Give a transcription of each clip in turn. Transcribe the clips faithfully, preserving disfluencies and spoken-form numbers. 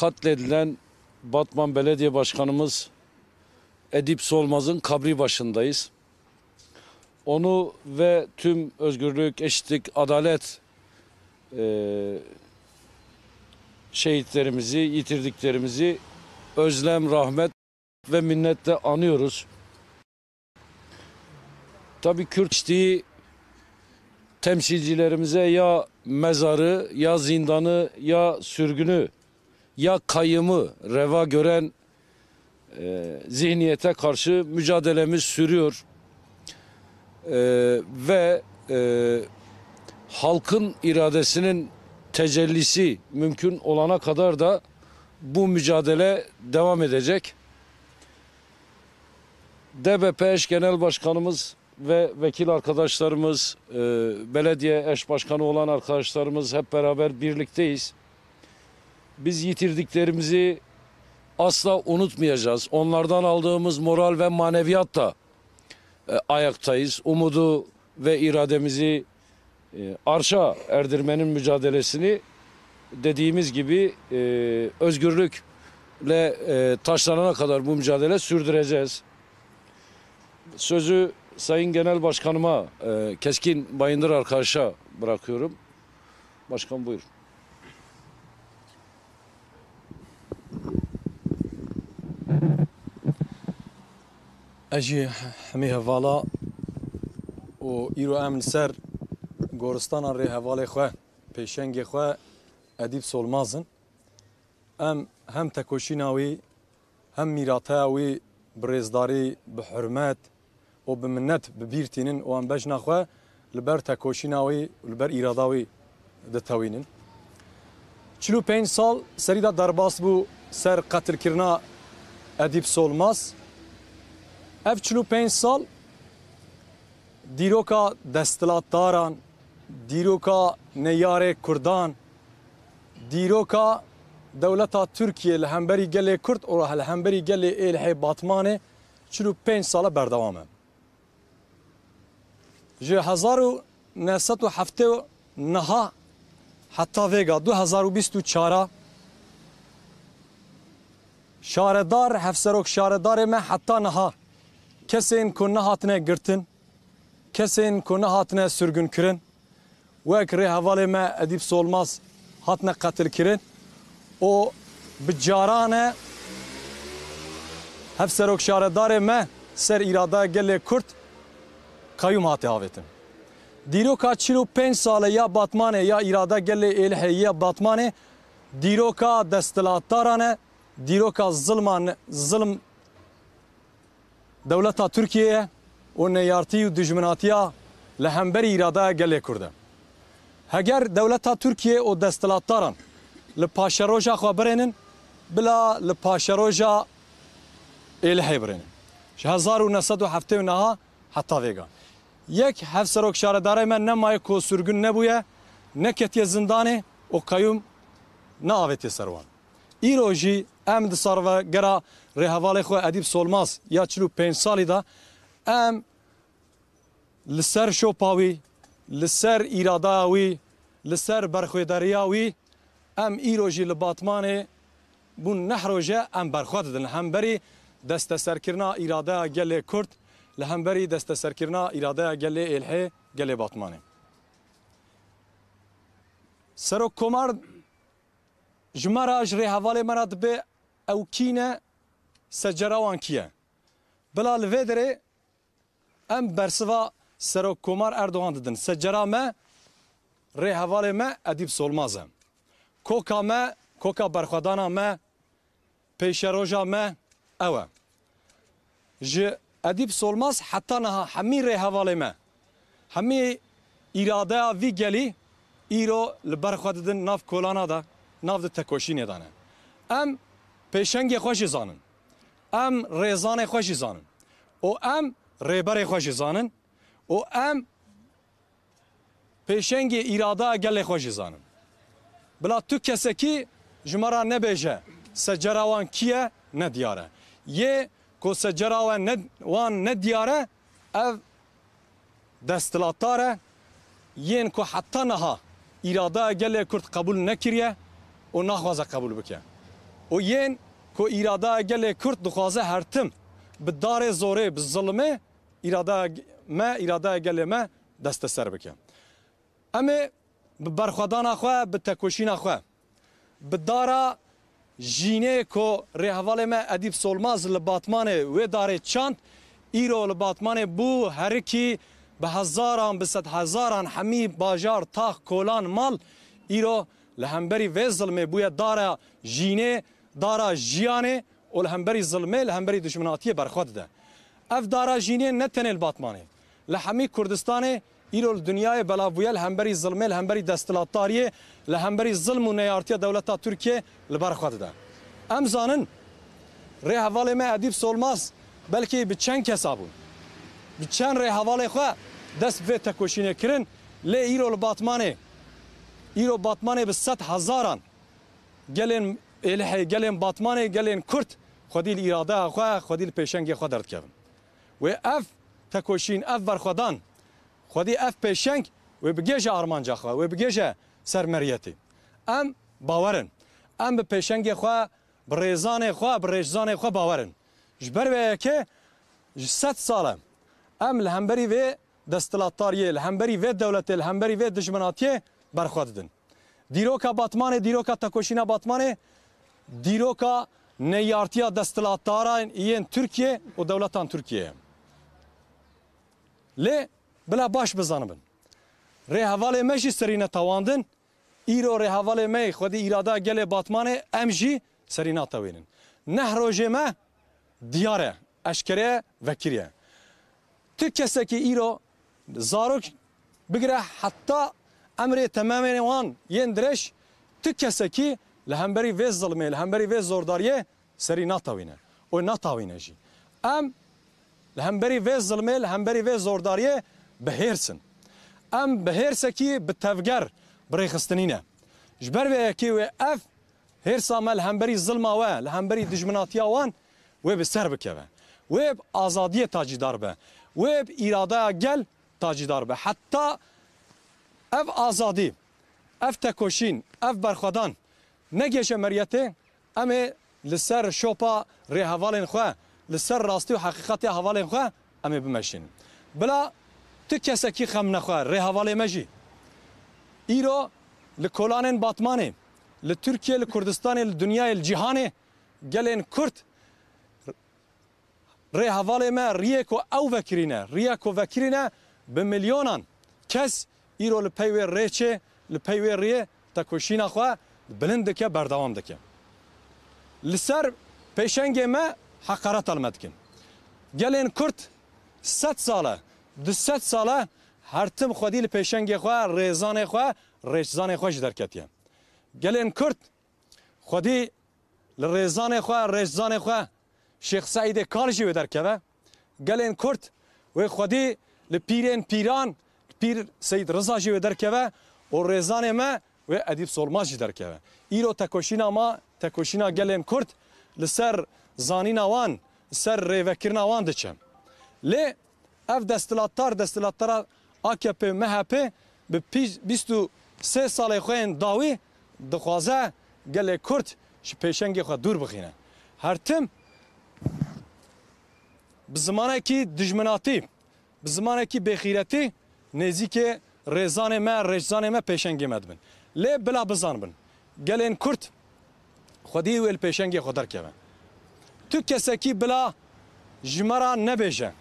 Katledilen Batman Belediye Başkanımız Edip Solmaz'ın kabri başındayız. Onu ve tüm özgürlük, eşitlik, adalet, e, şehitlerimizi, yitirdiklerimizi özlem, rahmet ve minnetle anıyoruz. Tabii Kürt kişiliği temsilcilerimize ya mezarı, ya zindanı, ya sürgünü, ya kayyımı reva gören, e, zihniyete karşı mücadelemiz sürüyor. E, ve, e, halkın iradesinin tecellisi mümkün olana kadar da bu mücadele devam edecek. D B P eş genel başkanımız ve vekil arkadaşlarımız, e, belediye eş başkanı olan arkadaşlarımız hep beraber birlikteyiz. Biz yitirdiklerimizi asla unutmayacağız. Onlardan aldığımız moral ve maneviyatla, e, ayaktayız. Umudu ve irademizi, e, arşa erdirmenin mücadelesini dediğimiz gibi, e, özgürlükle, e, taşlanana kadar bu mücadele sürdüreceğiz. Sözü Sayın Genel Başkanıma, e, Keskin Bayındır arkadaşa bırakıyorum. Başkan, buyurun. Ez jî hemî hevala û îro em li ser goristana rêhevalê xwe, pêşengê xwe Edîp Solmaz in. Em hem tekoşîna wî, hem mîrateya wî bi rêzdarî, bi hurmet û bi minnet bi bîr tînin û em bejna xwe li ber tekoşîna wî û li ber îrada wî ditewînin. Çil û pênc sal serî de derbas bû ser qetilkirina Edîp Solmaz. Ev çil û pênc sal dîroka desthilatdaran, dîroka neyarê Kurdan, dîroka dewleta Tirkiye li hemberî gelê Kurd û li hemberî gelê Êlihê Batmanê çil û pênc sal e berdewam e. Ji hezar û neh sed û heftê û neh heta vêga du hezar û bîst û çar a şaredar, hevserok şaredarê me heta niha kesên ku nehatine girtin, kesên ku nehatine sirgûnkirin, wek rêhevalê me Edîp Solmaz hatine qetilkirin û bi caran e hevserok şaredarê me ser îrada gelê Kurd qeyûm hate avêtin. Dîroka çil û pênc sale ya Batmanê, ya îrada gelê Êlihê ya Batmanê, dîroka desthilatdaran e, dîroka zilman, zilm dewleta Tirkiyeyê û neyartî û dijminatiya li hemberî îradaya gelê Kurd e. Heger dewleta Tirkiye û desthilatdaran li paşeroja xwe birênin, bila li paşeroja Êlihê birênin. Ji hezar û neh sed û heftê û neh heta vêga. Yek hevserok şaredarê me nemaye ku sirgûn nebûye, neketiye zindanê û qeyûm neavêtiye ser wan. Îro jî em di salvegera rêhevalê xwe Edîp Solmaz ya çil û pênc salî de em li ser şopa wî, li ser îradaya wî, li ser berxwedariya wî, em îro jî li Batmanê bûn neh roj e em berxwe didin li hemberî desteserkirina îradeya gelê Kurd, li hemberî desteserkirina îradeya gelê Êlihê, gelê Batmanê. Serok Komar ji me re, ji rêhevalê me re dibê ew kî ne, secera wan kî ye? Bila li vê derê em bersiva Serok Komar Erdogan didin. Secera me, rêhevalê me Edîp Solmaz e. Koka me, koka berxwedana me, pêşeroja me ew e. Ji Edîp Solmaz heta niha hemî rêhevalê me, hemî îradeya vî gelî îro li ber xwe didin nav kolana de, nav di tekoşînê de ne. Em pêşengê xwe jî zanin. Em rêzanê xwe jî zanin. Û em rêberê xwe jî zanin. Û em pêşengê îradeya gelê xwe jî zanin. Bila tu kesekî ji me re nebêje, secera wan kî ye, ne diyar e. Yê ku secera we ne, wan ne diyar e, ev desthilatdar e, yên ku heta niha îradeya gelê Kurd qebûl nekiriye û naxwaze qebûl bike. û yên ku îradeya gelê Kurd dixwaze her tim bi darê zorê, bi zilmê îradeya me, îradeya gelê me desteser bike. Em ê bi berxwedana xwe, bi tekoşîna xwe, bi dara jînê ku rêhevalê me Edîp Solmaz li Batmanê wê darê çand, îro li Batmanê bû herikî bi hezaran, bi sedhezaran hemî bajar, tax, kolan, mal, îro li hemberî vê zilmê bûye dara jînê, dara jiyanê û li hemberî zilmê, li hemberî dijminatiyê berxwe dide. Ev dara jînê ne tenê li Batmanê, li hemî Kurdistanê îro li dinyayê belav bûye, li hemberî zilmê, li hemberî desthilatdariyê, li hemberî zilm û neyartiya dewleta Tirkiyê li ber xwe dide. Em zanin, rêhevalê me Edîp Solmaz belkî bi çend kesa bûn, bi çend rêhevalê xwe dest bi vê tekoşînê kirin, lê îro li Batmanê, îro Batmanê bi sed hezaran gelên Êlihê, gelên Batmanê, gelên Kurd xwedî li îradeya xwe, xwedî li pêşengê xwe derdikevin. Wê ev tekoşîn, ev berxwedan, xwedî ev pêşeng wê bigêje armanca xwe, wê bigêje ser meriyetê. Em bawer in. Em bi pêşengê xwe, bi rêzanê xwe, bi rêzanê xwe bawer in. Ji ber vê yekê ji sed sal e em li hemberî vê desthilatdariyê, li hemberî vê dewletê, li hemberî vê dijminatiyê berxwe didin. Dîroka Batmanê, dîroka tekoşîna Batmanê, dîroka neyartiya desthilatdaran yên Tirkiye û dewletan Tirkiye ye. Lê bila baş bizanibin, rêhevalê me jî serî netewandin, îro rêhevalê me xwedî îrada gelê Batmanê, em jî serî natewînin. Neh rojê me diyar e, eşkere ye, vekirî ye. Tu kesekî îro zarok bigire heta emrê temamê wan yên dirêj, tu kesekî li hemberî vê zilmê, li hemberî vê zordariyê serî natewîne û natewîne jî. Em li hemberî vê zilmê, li hemberî vê zordariyê bi hêrs in. Em bi hêrsekî bi tevger bi rêxistinî ne. Ji ber vê yekê wê ev hêrsa me li hemberî zilma we, li hemberî dijminatiya wan wê bi ser bikeve. Wê bi azadiyê tacîdar be. Wê bi îradeya gel tacîdar be. Heta ev azadî, ev tekoşîn, ev berxwedan negêje meriyetê, em ê li ser şopa rêhevalên xwe, li ser rastî û heqîqetiya hevalên xwe em ê bimeşînin. Bila tu kesekî xem nexwe, rêhevalê me jî. Îro li kolanên Batmanê, li Tirkiye, li Kurdistanê, li dinyayê, li cîhanê gelên Kurd rêhevalê me riyê ku ew vekirîne, riya ku vekirîne bi milyonan kes îro li pey wê rêçê, li pey wê riyê tekoşîna xwe bilind dike, berdewam dike. Li ser pêşengê me heqareta li me dikin. Gelên Kurd sed sal e, du sed sal e her tim xwedî li pêşengê xwe, rêzanê xwe, rêçzanê xwe ji derketiye. Gelên Kurd xwedî li rêzanê xwe, rêçzanê xwe Şêx Seîdê Kal jî wê derkeve. Gelên Kurd wê xwedî li pîrên pîran, li pîr Seyîd Riza jî wê derkeve û rêzanê me wê Edîp Solmaz jî derkeve. Îro tekoşîna ma, tekoşîna gelên Kurd li ser zanîna wan, li ser rêvekirina wan diçe. Lê ev desthilatdar, desthilatdara A K P M H P bi pî-, bîst û sê salê xwe yên dawî dixwaze gelê Kurd ji pêşengê xwe dûr bixîne. Her tim bi zimanekî dijminatî, bi zimanekî bêxîretî nêzîkê rêzanê me, rêçzanê me, pêşengê me dibin. Lê bila bizanibin, gelên Kurd xwedî wê li pêşengê xwe derkeve. Tu kesekî bila ji me re nebêje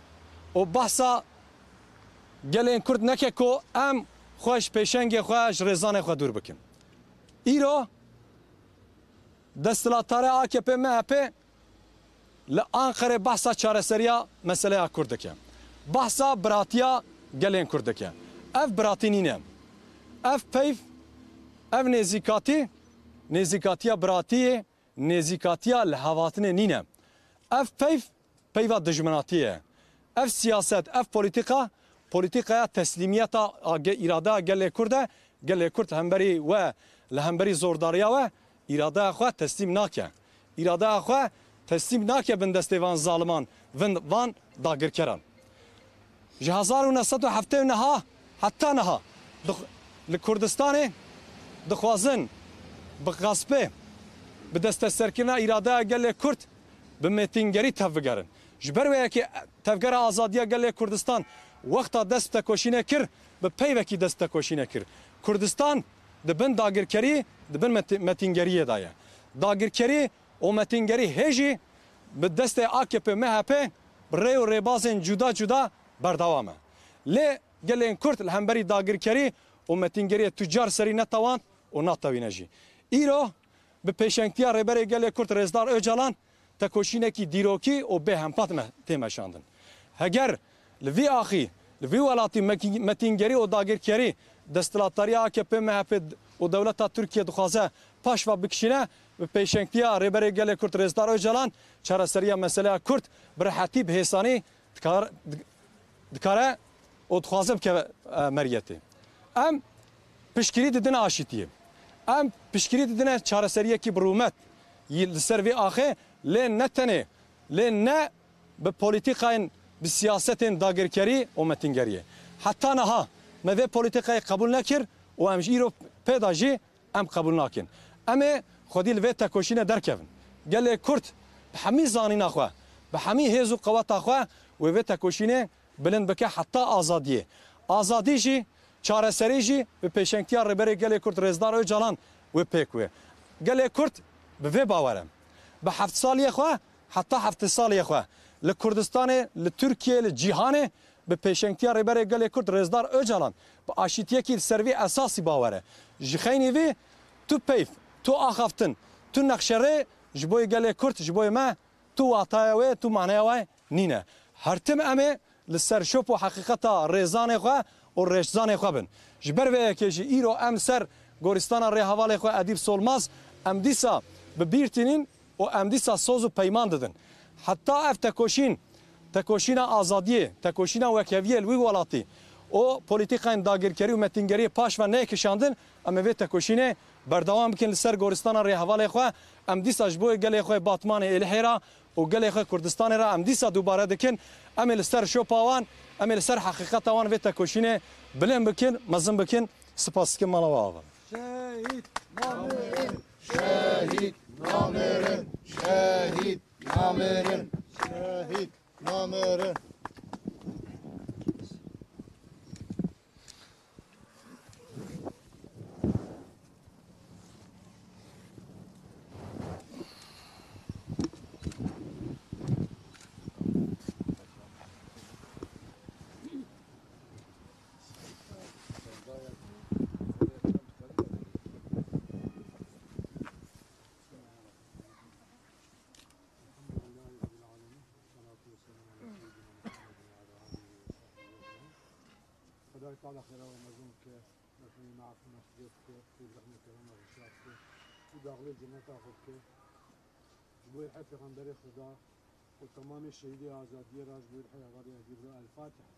û behsa gelên Kurd neke ku em xwe ji pêşengê xwe, ji rêzanê xwe dûr bikin. Îro desthilatdara A K P M H P li Anqerê behsa çareseriya meseleya Kurd dike. Behsa biratiya gelên Kurd dike. Ev biratî nîne. Ev peyv, ev nêzîkatî, nêzîkatiya biratiyê, nêzîkatiya lihevatinê nîne. Ev peyv, peyva dijminatiyê ye. Ev siyaset, ev polîtîka, polîtîkaya teslîmiyeta a ge-, îradeya gelê Kurd e. Gelê Kurd hemberî we, li hemberî zordariya we îradeya xwe teslîm nake. Îradeya xwe teslîm nake bin destê van zaliman, vin van dagirkeran. Ji hezar û neh sed û heftê û neh heta niha dix-, li Kurdistanê dixwazin bi gaspê bi desteserkirina îradeya gelê Kurd bi metîngerî tevbigerin. Ji ber wê yekê tevgera azadiya gelê Kurdistan wexta dest tekoşînê kir, bi peyvekî dest tekoşînê kir. Kurdistan di bin dagirkerî, di bin meti-, metîngeriyê de ye. Dagirkerî û metîngerî hê jî bi destê A K P M H P bi rê û rêbazên cuda cuda berdewam e. Lê gelên Kurd li hemberî dagirkerî û metîngeriyê tu car serî netewand û natewîne jî. Îro bi pêşengtiya Rêberê Gelê Kurd Rêzdar Ocalan tekoşînekî dîrokî û bê hempat me tê meşandin. Heger li vî axî, li vî welatî mekî-, metîngerî û dagirkerî desthilatdariya A K P M H P û dewleta Tirkiye dixwaze paş ve bikişîne, bi pêşengtiya Rêberê Gelê Kurd Rêzdar Ocalan çareseriya meseleya Kurd bi rehetî, bi hêsanî dikar-, dik-, dikare û dixwaze bikeve, e, meriyetê. Em piştgirî didine aşîtiyê. Em piştgirî didine çareseriyekî bi rûmet yî li ser vê axê, lê ne tenê, lê ne bi polîtîkayên, bi siyasetên dagirkerî û metîngeriyê. Heta niha me vê polîtîkayê qebûl nekir û em ji îro pê de jî em qebûl nakin. Em ê xwedî li vê tekoşînê derkevin. Gelê Kurd bi hemî zanîna xwe, bi hemî hêz û qeweta xwe wê vê tekoşînê bilind bike heta azadiyê. Azadî jî, çareserî jî bi pêşengtiya Rêberê Gelê Kurd Rêzdar Ocalan wê pêk wê. Gelê Kurd bi vê bawer e. Bi heft saliyê xwe heta heftê saliyê xwe li Kurdistanê, li Tirkiyê, li cîhanê bi pêşengtiya Rêberê Gelê Kurd Rêzdar Ocalan bi aşîtiyekî li ser vî esasî bawer e. Ji xeynî vî tu peyv, tu axaftin, tu nexşerê ji bo yê gelê Kurd, ji bo yê me tu wataya wê, tu maneya wê nîne. Her tim em ê li ser şop û heqîqeta rêzanê xwe û rêşzanê xwe bin. Ji ber vê yekê jî îro em ser gorîstana rêhevalê xwe Edîb Solmaz em dîsa bi bîr tînin û em dîsa soz û peyman didin. Heta ev tekoşîn, tekoşîna azadiyê, tekoşîna wekheviyê li wî welatî û polîtîkayên dagirkerî û metîngeriyê paş ve neyê kişandin, em ê vê tekoşînê berdewam bikin li ser gorîstana rêhevalê xwe. Em dîsa ji bo gelê xwe Batmanê, Êlihê re û gelê xwe Kurdistanê re em dîsa dubare dikin. Em ê li ser şopa wan, em ê li ser heqîqeta wan vê tekoşînê bilind bikin, mezin bikin. Spas dikim, mala we ava. Şehîd namerin! Şehîd namerin! Şehîd namerin! Şehîd namerin! الحمد لله رب العالمين. الصلاة والسلام على سيدنا محمد وعلى آله وصحبه أجمعين. Xwedayê Teala xêra we mezin bike, merhemê me, efû me ji cihê bike, û rehmê kerema xwe şa bike, û daxilê cenneta xwe bike. Ji bo yê hê Pêxemberê Xweda û temamê şehîdê azadiyê re, ji bo yê hê hevalê Edîb re. El Fatiha.